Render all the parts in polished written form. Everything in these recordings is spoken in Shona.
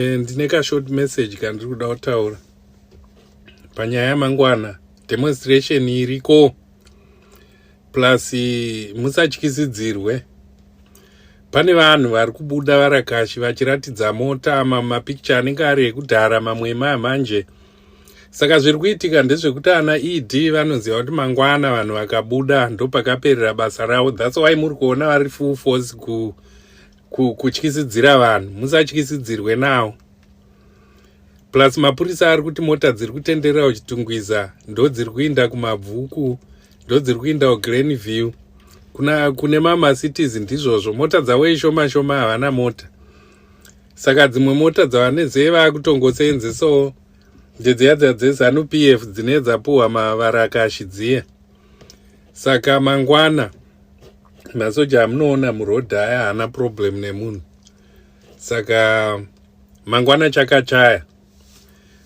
Ndine kashort message kandiri kuda kutaura panyaya yamangwana. Demonstration iriko, plus musatyisidzirwe. Pane vanhu vari kubuda varakashi vachiratidza mota, mapicture anenge ari ekudhara, mamwe emamanje. Saka zviri kuitika ndezvekuti ana ED vanoziva kuti mangwana vanhu vakabuda, ndopakaperera basa ravo. That's why muri kuona vari full force kutyisidzira vanhu. Musatyisidzirwe nawo. Plus mapurisa ari kuti mota dziri kutenderera kuChitungwiza ndo dziri kuinda kuMabvuku, ndo dziri kuinda kuGlenview, kuna kune mamacities. Ndizvozvo, mota dzavo ishoma shoma, havana mota. Saka dzimwe mota dzavanezee vaakutongoseenzesawo ndedziya dzeZANU PF dzine dzapuhwa mavarakashi dziya. Saka mangwana masoja amunoona murodhi aya haana problem nemunhu. Saka mangwana chakachaya.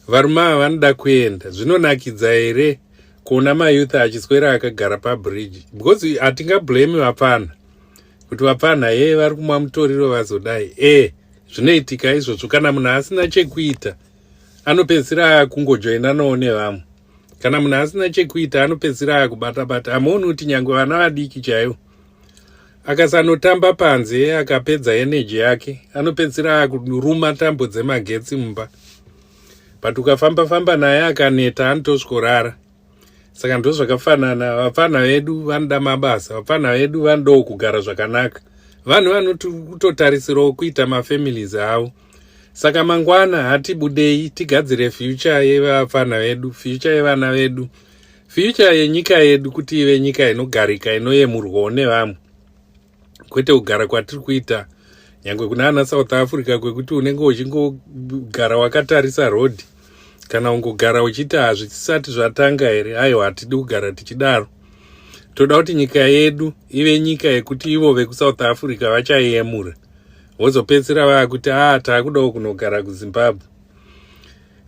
Varume ava vanoda kuenda. Zvinonakidza here kuona mayouth achiswera akagara pabridge? Because hatingablame vapfana kuti vapfana ye vari kumwa mutoriro vazodai. Zvinoitika izvozvo. Kana munhu asina chekuita, anopedzisira kungojoinanawo nevamwe. Kana munhu asina chekuita, anopedzisira akubata-bata. Hamuoni kuti nyange vana vadiki chaivo, akasanotamba panze akapedza energy yake, anopedzisira akuruma tambo dzemagetsi mumba? But ukafamba-famba naye akaneta, anotosvikorara. Saka ndozvakafanana, vapfana vedu vanoda mabasa, vapfana vedu vanodawo kugara zvakanaka, vanhu vanototarisirawo kuita mafamilies avo. Saka mangwana hatibudei tigadzire future yevapfana vedu, future yevana vedu, future yenyika yedu, kuti ive nyika inogarika, inoyemurwawo nevamwe, kwete kugara kwatiri kuita nyange kuna ana South Africa, kwekuti unenge uchingogara wakatarisa rodhi kana ungogara uchiti hazvisati zvatanga here. Aiwa, hatidi kugara tichidaro. Toda kuti nyika yedu ive nyika yekuti ivo vekuSouth Africa vachaiyemura, vozopedzisira vaakuti a ah, taakudawo kunogara kuZimbabwe,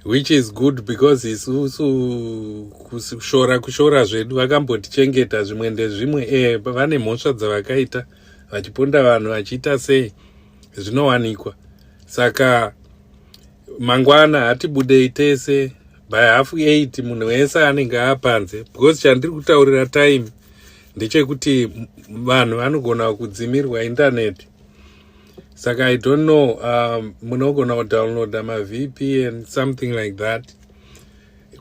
which is good, because isusu kushora kushora zvedu, vakambotichengeta zvimwe ndezvimwe. Vane mhosva dzavakaita, vachiponda vanhu, vachiita sei, zvinowanikwa. Saka mangwana hatibudei tese by 8:30. Munhu wese anenge apanze, because chandiri kutaurira time ndechekuti vanhu vanogona kudzimirwa indaneti. Saka I don't know, munogona kudownloada maVPN, something like that,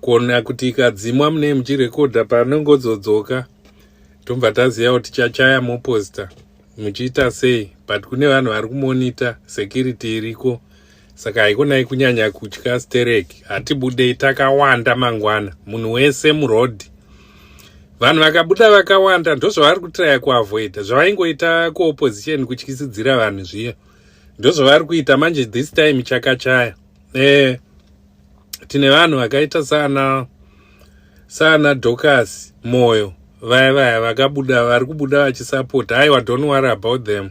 kuona kuti ikadzimwa munee muchirekodha. Panongodzodzoka, tobva taziva kuti chachaya, moposta muchiita sei. But kune vanhu vari kumonita, security iriko, saka haikonai kunyanya kutya sterek. Hatibudei takawanda mangwana, munhu wese murodhi. Vanhu vakabuda vakawanda, ndozvavari kutraya kuavoida. Zvavaingoita kuopposition, kutyisidzira vanhu zviya, ndozvavari kuita manje. This time chakachaya. Tine vanhu vakaita sana Docas Moyo vaya vaya vakabuda, vari kubuda vachisapota. Aiwa, don't worry about them.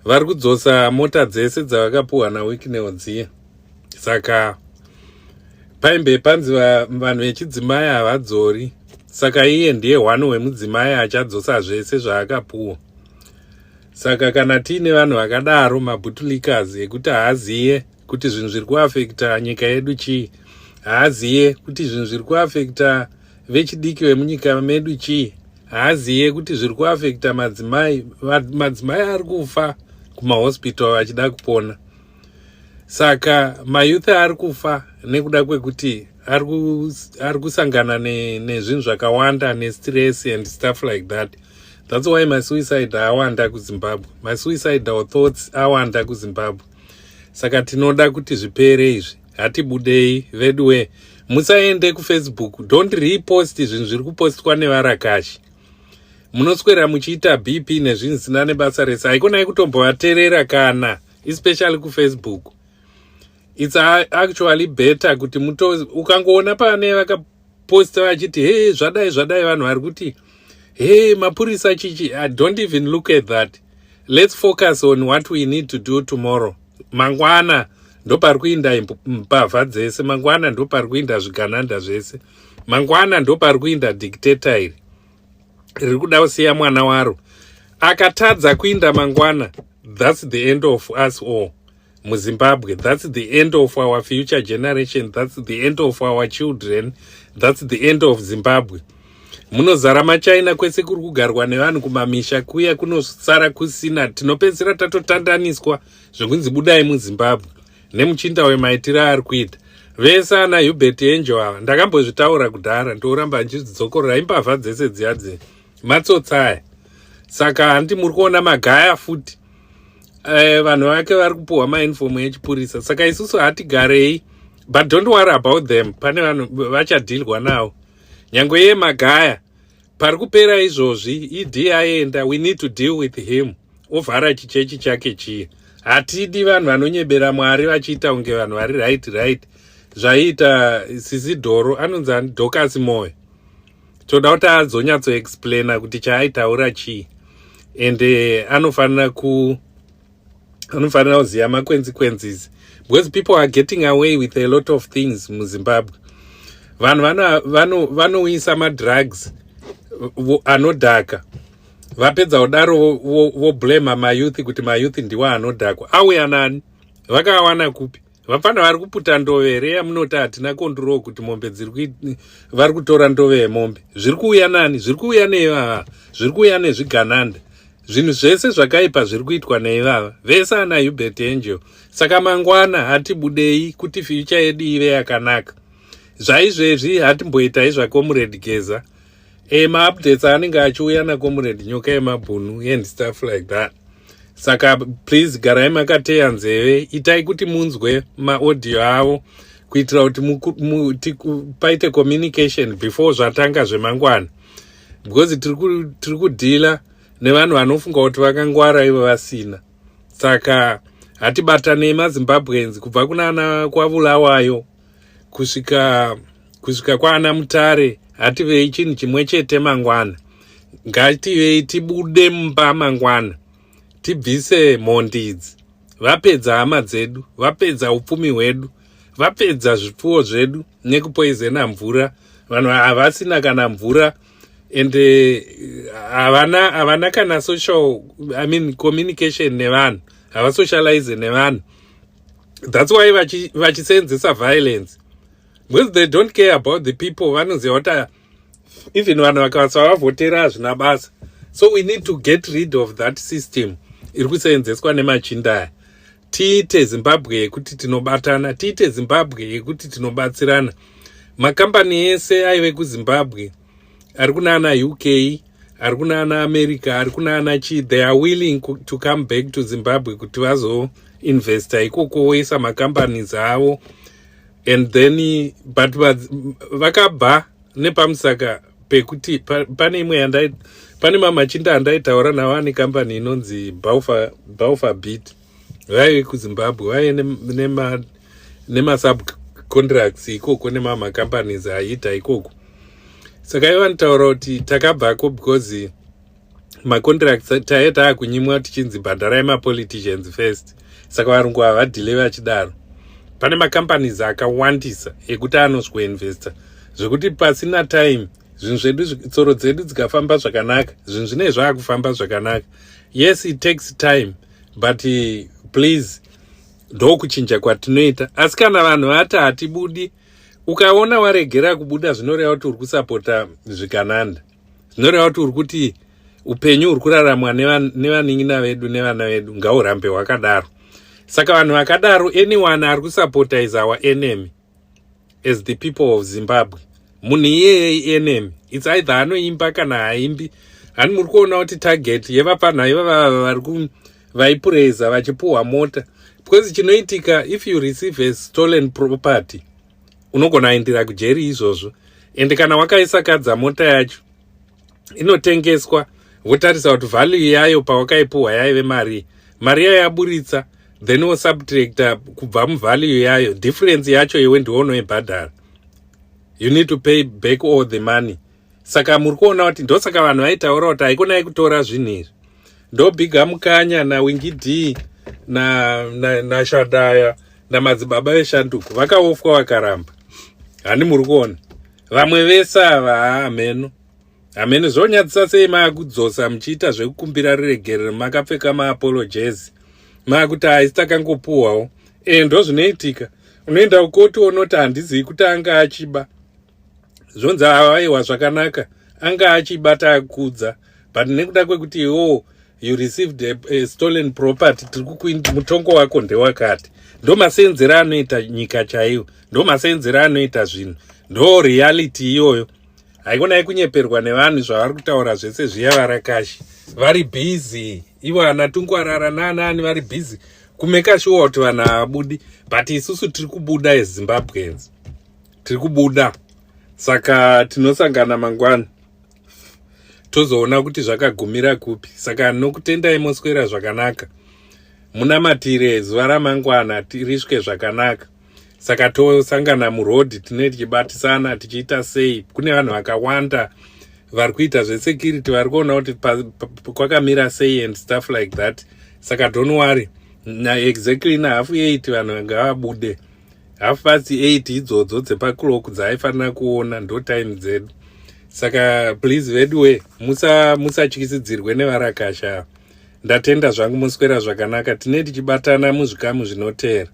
Vari kudzosa mota dzese dzavakapuhwa naWicknell dziya. Saka paimbe panzi vanhu vechidzimai havadzori, saka iye ndiye one wemudzimai achadzosa zvese zvaakapuwa. Saka kana tiine vanhu vakadaro, mabootlickers ekuti haaziye kuti zvinhu zviri kuafekta nyika yedu chii, haaziye kuti zvinhu zviri kuafekta vechidiki vemunyika medu chii, haaziye kuti zviri kuafekta madzimai, madzimai ari kufa kumahospital vachida kupona. Saka mayouth ari kufa nekuda kwekuti ari kusangana nezvinhu zvakawanda, nestress and stuff like that. That's why masuicide awanda kuZimbabwe, masuicidal thoughts awanda kuZimbabwe. Saka tinoda kuti zvipere izvi. Hatibudei veduwe. Musaende kuFacebook, don't repost zvinhu zviri kupostwa nevarakashi. Munoswera muchiita BP nezvinhu zvisina nebasa rese. Haikonai kutombovateerera kana, especially kuFacebook. It's actually better kuti ukangoona pane vakaposta vachiti, "He, zvadai zvadai," vanhu vari kuti, "He, mapurisa chichi," I don't even look at that. Let's focus on what we need to do tomorrow. Mangwana ndopari kuinda mbavha dzese, mangwana ndopari kuinda zvigananda zvese, mangwana ndopari kuinda dictator iri riri kuda kusiya mwana waro. Akatadza kuinda mangwana, that's the end of us all. muZimbabwe. That's the end of our future generation, that's the end of our children, that's the end of Zimbabwe. Munozara maChina kwese kuri kugarwa nevanhu kumamisha kuya, kunosara kusina. Tinopedzisira tatotandaniswa zvekunzi budai muZimbabwe nemuchinda wemaitiro ari kuita vese ana Hubert Angel ava. Ndakambozvitaura kudhara, ndoramba ndichidzokorora, imbavha dzese dziya dzi matsotsi aya. Saka handi muri kuona Magaya futi, vanhu vake vari kupuhwa mauniform echipurisa. Saka isusu hatigarei, but don't worry about them, pane vanhu vachadhilwa navo. Nyange iye Magaya pari kupera izvozvi, ED aenda, we need to deal with him, ovhara chichechi chake chiya. Hatidi vanhu vanonyebera Mwari vachiita kunge vanhu vari right. Zvaiita Sisidhoro anonzi ani, Docas Moyo, toda kuti azonyatsoexplaina kuti chaaitaura chii, and anofanira kuziva maconsequences, because people are getting away with a lot of things muZimbabwe. Vanhu vanouyisa madrugs anodhaka, vapedza kudaro voblama mayouth kuti mayouth ndiwo anodhakwa. Auya nani? Vakawana kupi? Vapfana vari kuputa ndove here yamunoti hatina control kuti mombe dziri vari kutora ndove yemombe? Zviri kuuya nani? Zviri kuuya neivava, zviri kuuya nezvigananda. Zvinhu zvese zvakaipa zviri kuitwa neivava vese ana Hubert Angel. Saka mangwana hatibudei kuti future yedu ive yakanaka. Zvaizvezvi hatimboitai zvaComrade Geza, maupdates aanenge achiuya naComrade Nyoka Yemabhunu and stuff like that. Saka please garai makateya nzeve, itai kuti munzwe maaudio avo kuitira kuti paite communication before zvatanga zvemangwana, because tiri kudhila nevanhu vanofunga kuti vakangwara ivo vasina. Saka hatibatanei maZimbabweans, kubva kunana kwaBulawayo kusvika kwaana Mutare. Hativei chinhu chimwe chete mangwana. Ngativei tibude mumba mangwana, tibvise mhondi idzi. Vapedza hama dzedu, vapedza upfumi hwedu, vapedza zvipfuwo zvedu nekupoizena mvura. Vanhu havasina kana mvura, and havana kana social, I mean, communication nevanhu, havasocialize nevanhu. That's why vachiseenzesa violence, because they don't care about the people. Vanoziva kuti even vanhu vakasavavhotera hazvina basa. So we need to get rid of that system iri kuseenzeswa nemachinda aya. Tiite Zimbabwe yekuti tinobatana, tiite Zimbabwe yekuti tinobatsirana. Makambani ese aive kuZimbabwe ari kunana UK, ari kunana America, ari kunana chi, they are willing to come back to Zimbabwe kuti vazoinvesta ikoko, voisa macompanies avo. And then but vakabva nepamusaka pekuti pane imwe yandai, pane mamachinda andaitaura navo ane kambani inonzi Balfour Beatty. Vaive kuZimbabwe, vaive nemasubcontracts ikoko nemamacompanies aiita ikoko. Saka ivo vanotaura kuti takabvako because macontracts taive taakunyimwa tichinzi bhadharai mapoliticians first. Saka varungu havadhile vachidaro. Pane macompanies akawandisa ekuti anosweinvesta zvekuti pasina time zvinhu zvedu, tsoro dzedu dzikafamba zvakanaka, zvinhu zvinee zvaakufamba zvakanaka. Yes, it takes time, but please, ndokuchinja kwatinoita. Asi kana vanhu vati hatibudi, ukaona waregera kubuda, zvinoreva kuti uri kusapota zvikananda, zvinoreva kuti uri kuti upenyu huri kuraramwa nevanin'ina vedu nevana vedu ngaurambe hwakadaro. Saka vanhu vakadaro, anyone ari kusapota is our enemy as the people of Zimbabwe. Munhu iyeye enemy. It's either anoimba kana haimbi. Hani muri kuona kuti target yevapanha ivava vari vaipureza vachipuhwa mota, because chinoitika, if you receive a stolen property, unogona kuendera kujeri izvozvo. And kana wakaisakadza mota yacho, inotengeswa, votarisa kuti value yayo pawakaipuhwa yaive mari, mari yayo yaburitsa, then wosubtracta kubva muvalue yayo, difference yacho iwe ndiwo unoibhadhara. You need to pay back all the money. Saka muri kuona kuti ndosaka vanhu vaitaura kuti haikonai kutora zvinhu izvi. Ndobhiga Mukanya naWinky D naShadaya na namadzibaba veshanduko vakaofwa, vakaramba. Hani muri kuona vamwe vese ava, hameno, hameno zvonyadzisa sei maakudzosa muchiita zvekukumbira ruregerero makapfeka maapologies, maakuti haisi takangopuhwawo. E, ndozvinoitika. Unoenda kukoti, unoti handizivi kuti anga achiba. Zvonzi aiwa, zvakanaka, anga achiba, takudza, but nekuda kwekuti iwowo you received a stolen property, tiri kukuindi mutongo wako ndewakati. Ndo masenzero anoita nyika chaiyo, ndo masenzero anoita zvinhu, ndo reality iyoyo. Haikonai kunyeperwa nevanhu zvavari kutaura zvese zviya. Varakashi vari busy ivo, ana Tungwarara naanani vari busy kumake sure kuti vanhu havabudi, but isusu tiri kubuda. EZimbabweans tiri kubuda, saka tinosangana mangwana, tozoona kuti zvakagumira kupi. Saka nokutendai, moswera zvakanaka, munamatire zuva ramangwana risvike zvakanaka. Saka tosangana muroad, tinee tichibatisana, tichiita sei. Kune vanhu vakawanda vari kuita zvesecurity, vari kuona kuti kwakamira sei and stuff like that. Saka don't worry, exactly na8:30 vanhu ngavabude. 8:30 idzodzo dzepaclock dzaaifanira kuona, ndo time dzedu. Saka please veduwe, musatyisidzirwe nevarakasha. Ndatenda zvangu, muswera zvakanaka. Tine tichibatana muzvikamu zvinoteera.